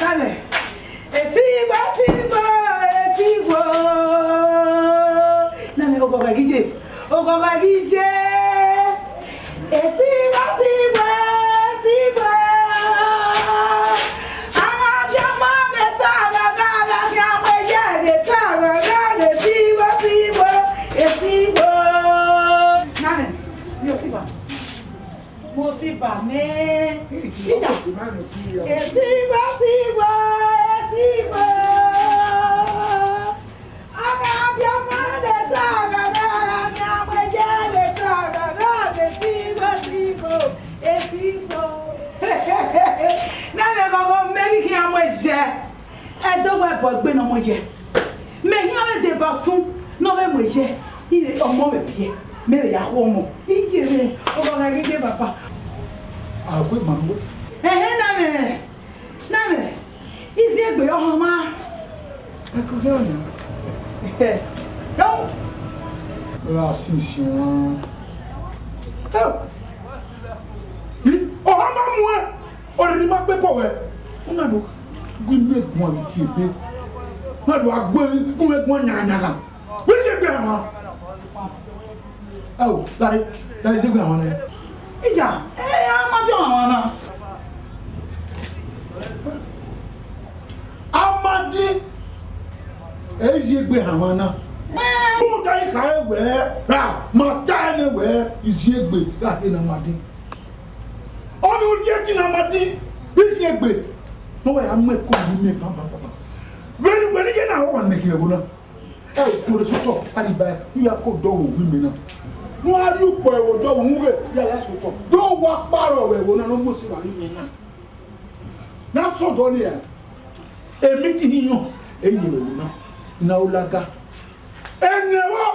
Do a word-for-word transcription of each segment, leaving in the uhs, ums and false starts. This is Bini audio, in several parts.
Dale. Esigbo, sigbo, esigbo. Nami oghọghọ ghi je, oghọghọ ghi je. Esigbo, sigbo, esigbo. Abiọma ghe ta ghagha, abiọma ye ghe ta ghagha, esigbo, sigbo, esigbo. Nami, mi ò sigbo. Mo ti bà mí. Ìyá. Èsìgbò, èsìgbò, èsìgbò. Ọmọ abiyamọ lè ta àgàgà, ọmọ ẹyẹ lè ta àgàgà, èsìgbò, èsìgbò, èsìgbò. Nene ọmọ mẹ ghi khian mu ẹyẹ. Ẹdẹ wẹ bọ egbe ne ọmọ ye. Mẹ hian vbe deba sun ne ọ vbe mu ye. Ire ọmọ vbe biẹ, mẹ vbe ya khu ọmọ. Iye mwẹ, ọ gha gha ghe baba. A wẹ ma wẹ. Ẹhẹn, na mwẹ, na mwẹ. Iziegbe ọhọnmwa. Ẹkọ ghe ọna. Ẹhẹn. Ra sinsin wọn. Ẹ. Ọhọnmwa muẹn. Oriri ma kpe kọ wẹ, u na do gu ime guan vbe tie ebe, u na do gha gu ime guan nyaghannyaghan, wẹ iziegbe hama. Ẹo, gari, gari iziegbe hama nẹ. Iya, ẹ, a ma diọn hama na. A ma diọn, ẹ, iziegbe hama na. Rhunmwuda I khare wẹ, ra ma ta ẹre wẹ, iziegbe gha khe ne a ma diọn. Ọni ọ rhie ẹtin ne a ma diọn, iziegbe. Ne ọ wa ya mu ẹko ye ime banbanbanban. Vbene ugbẹn ni ye na, ọ wa nẹghe ẹvbo na. Ẹ, u to rre sotọ, Arriba, u ya ke odọ vbe owa ime na. Ne u gha rhie ukpọn ẹvbo odọ vbe uhunmwu ghe, ya ya sotọ. Do wa kparọ vbe ẹvbo na, ne ọ mu osi vbe ime na. Na sẹ odọ nia, emiti hiyọn, e ye vbe ẹvbo na, ne a ru laga. Ẹni ẹvbo,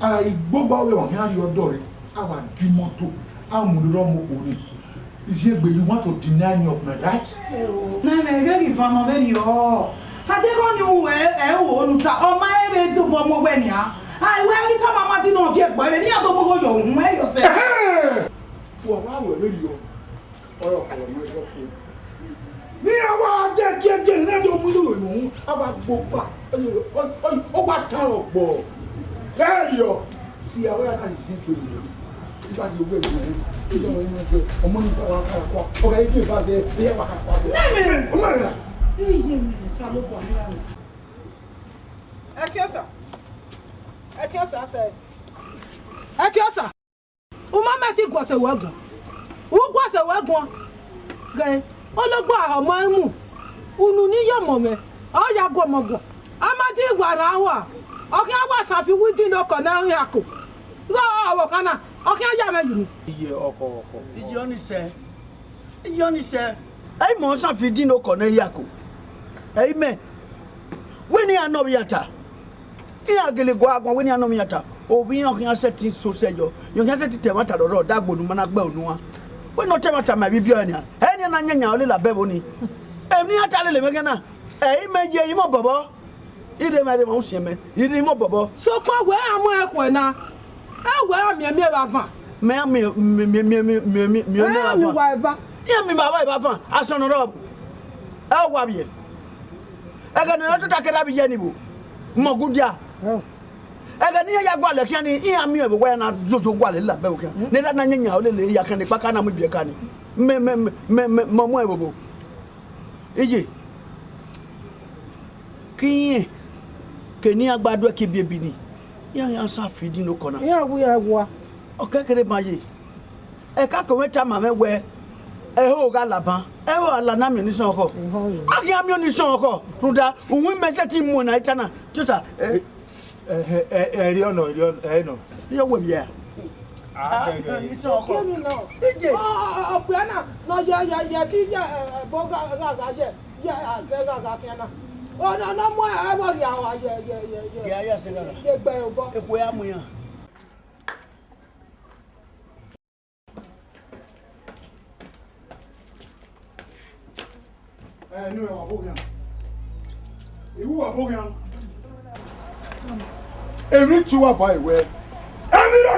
a i gbogbo avbe emwa khian rrie ọdọ rre, a wa gie imọto, a mu rre ọmọ okhuo ni. Iziegbe, you want to deny me of my right? Na mẹ ghe ghi van nọ vberriọ. A deghẹ ọnii ru ẹ, ẹ ru unu ta, ọ ma rẹn vbe dobọ mu owẹ nian. A i wẹ ghi tama Amadi ne ọ viẹ ẹgbẹe rre, ne iran do mu igho yọ uhunmwu ẹre ọsẹ. Ẹhẹn! Wa wa wẹ vberriọ. Ọrọre ọmọ ẹzọ fo. Ne iran wa giẹgiẹgiẹ ne a do mu igho yọ uhunmwu, a wa gbe ọkpa, ọ, ọ, ọ wa tan ọgbọ. Vberriọ, si aro ya na yi gbe. Iba di owó ẹ̀jẹ̀ rẹ̀, ìjọba yẹn máa jẹ, ọmọ ní bàbá kára kọ́, ọ̀gá yìí dé bá jẹ, ẹ̀yà wà kára kọ́. Ọmọ rẹ̀ rà. Iye mi, Osanobua ni ra mi. Ẹtiosa. Ẹtiosa sẹ. Ẹtiosa. U ma mẹ te guọsẹ wẹ guan. U guọsẹ wẹ guan. Ghẹ, ologbo ahọ ọmọ ẹmu. Unu ni ye ọmọ mwẹ, ọ ya gu ọmọ guan. Amadi wa rran ua, ọ khian wa Asafi wẹ idin ne okọ na khian ko. Ghe ọvbokhan na, ọ khian ya mwẹ ye unu. Iye ọkhọ, ọkhọ. Iye ọnii sẹ. Iye ọnii sẹ. Ẹ i mẹ Asafi idin ne okọ na ya ko. Ẹ i mẹ. Wẹ ne iran nọ vbe iran ta. Iran gele gua guan wẹ ne iran nọ vbe iran ta. Ovbi iran ọ khian sẹtin so sẹ yọ. Iran ọ khian sẹtin ta ẹmwata rhọrhọ, dagbe unu ma na gbe unu a. Wẹ ne ọ ta ẹmwata ma ivbi ibiọ nian. Ẹ nian na yanyan ọ lele abẹ ẹvbo nii. Emwi ne iran ta lele mwẹ khian na. Ẹ i mẹ ye imọ bọbọ. Ire ma rre emwa usiẹn mẹ, ire imọ bọbọ. Sokpan wẹ a mu ẹkhuẹ na, ẹ wẹ a miẹn miẹn vbe avan. Mẹ a miẹn, miẹn, miẹn, miẹn, miẹn, miẹn, miẹn ẹ miẹn vbe miẹn avan. Uwa eva. Iran miẹn vbe avan, avan, asọn nọ rrọọ. Ẹ wa vbiẹ. Ẹghẹ ne ọ tota kẹrẹ avbe iye ni vbo, mọ gudia. Ẹghẹ ne iran ya gualọ khian ni, iran miẹn vbe uwa na zozo gualọ lele abẹ vbe khian. Ne da na yanyan ọ lele ya khian ni, kpaka na mu ibiẹka ni. Mẹ, mẹ, mẹ, mẹ, mẹ, mọ mu ẹvbo vbo. Iye, ke irẹn, ke ne iran gba do ẹki ebiebi ni, iran khian Asafi idin ne okọ na. Iran wu iran wa. Ọ kẹkẹre ma ye. Ẹka ke mwẹ tama mwẹ wẹẹ, ẹho gha la ban, ẹho gha la ne a miẹn eni sọn ọkhọ. Ehọ ye. A khian miẹn eni sọn ọkhọ, rhunmwuda, uhunmwu imẹ sẹtin mu ẹre na, I ta na, Ẹtiosa, ẹ, Ẹhẹ, ẹ, ẹ, ẹriọ nọ, ẹriọ, ẹ nọ. Iye wẹ vbiẹ. Ah, ah, ah, iye ọkọ. Kí ni nọ? Ije. Ọ, ọ, ọ, ọkpia na, nọ yẹ, yẹ, yẹ, kí yẹ, ẹ, ẹ, bọ gha, gha, gha, yẹ, yẹ, a, gha, gha, gha, kí na. Ọ, nọ, nọ, mọ, ẹ, wọ, yẹ, ọ, yẹ, yẹ, yẹ, yẹ. Yẹ, yẹ, se gha. Yẹ, gbẹ, ọ, bọ. Eku ya mu yan. Ẹ, ne wa bọ khian. Iwu wa bọ khian. Emwi te uwa ba ẹre wẹ, emwi ra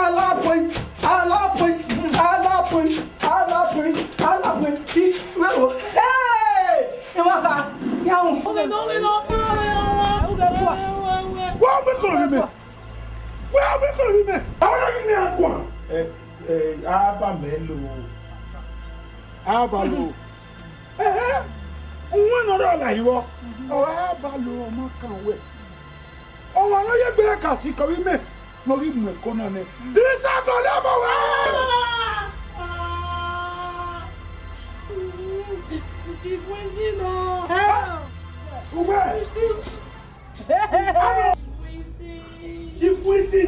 Alapui, alapui, alapui, alapui, alapui. Hey! Emwa kha, ya wu. Wa mu ikoro vbe imẹ. Wa mu ikoro vbe imẹ. Ọrọ ghi ne a guan. Ẹ, ẹ, a ba mẹ lo. A ba lo. Ẹhẹ, uwẹ ne ọ rrọọ la ivọ, ọ ra ba lo ọmọ kan wẹ. Ọmwa ne ọ ye egbe ka sikẹ vbe imẹ ne ọ ghi mu ẹko na nẹ. Isagọlẹ ọmọ wẹ. Uwẹ. Chief Wisi.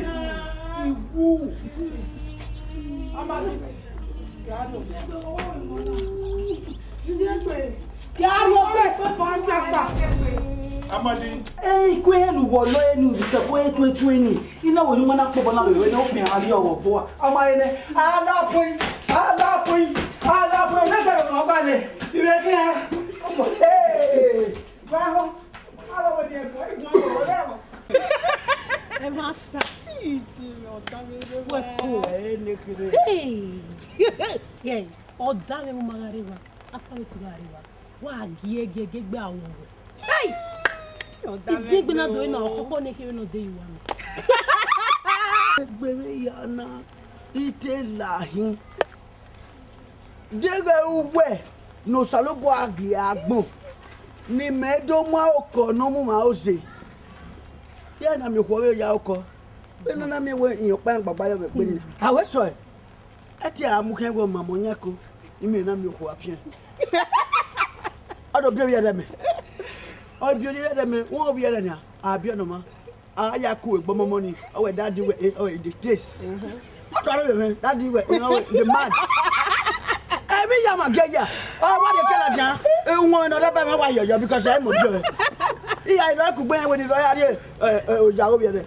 Iwu. Amadi. Ei, ikue enu wọ lọ enu, sẹ ko etu etu eni. Ina wo yuma na kpọbọ na lọ, ne ofian a rhie ọghọ bua. Ama ene, alapui, alapui, alapui, ne ga no ba ne. Ire kia. Hey. Bravo. Ẹ ma sa. Wẹ ko. Hey. Hey. Ọdavẹn ma gha rre evba, afa vbe tu gha rre evba. Wa gie gie gie gbe awọ wẹ. Hey! Ọdavẹn izegbe na do na ọkhọkhọ ne kherhe nọ de yuwa mẹ. Egbe vbe ya na, I te lahin. Deghẹ uwẹ ne Osanobua gie agbọn, ne imẹ do mu aro kọ ne ọ mu mwẹ aro ze. Iran na miẹn okhuo ọghe ya okọ. Vbene a na miẹn wẹẹ irẹn ọkpa iran gbagba yọ vbe egbe nii. A wẹ sọe. Ẹti a mu khian wẹẹ ọ ma mọ yan ẹko, imẹ na miẹn okhuo a fian. Ọ do biẹ ovbi ẹrhẹ mẹ. Ọ biẹ ovbi ẹrhẹ mẹ, wọn ovbi ẹrhẹ nia, a biẹ nọ ma. A ya ku egbe ọmọmọ nii, ọ wẹ daddy wẹ, eh, ọ wẹ the taste. Ọ tọ aro vbe mwẹ, daddy wẹ, eh, ọ wẹ the mad. Emwi ya ma gie ya, ọ wa de kẹla dia, eh, wọn ne ọ da ba mwẹ wa yọyọ because ẹ mọ biẹ ọmwẹ. Iya, I rọ kugbe iran wẹ ne I rọ ya rrie, eh, eh, oya ovbi ẹrhẹ.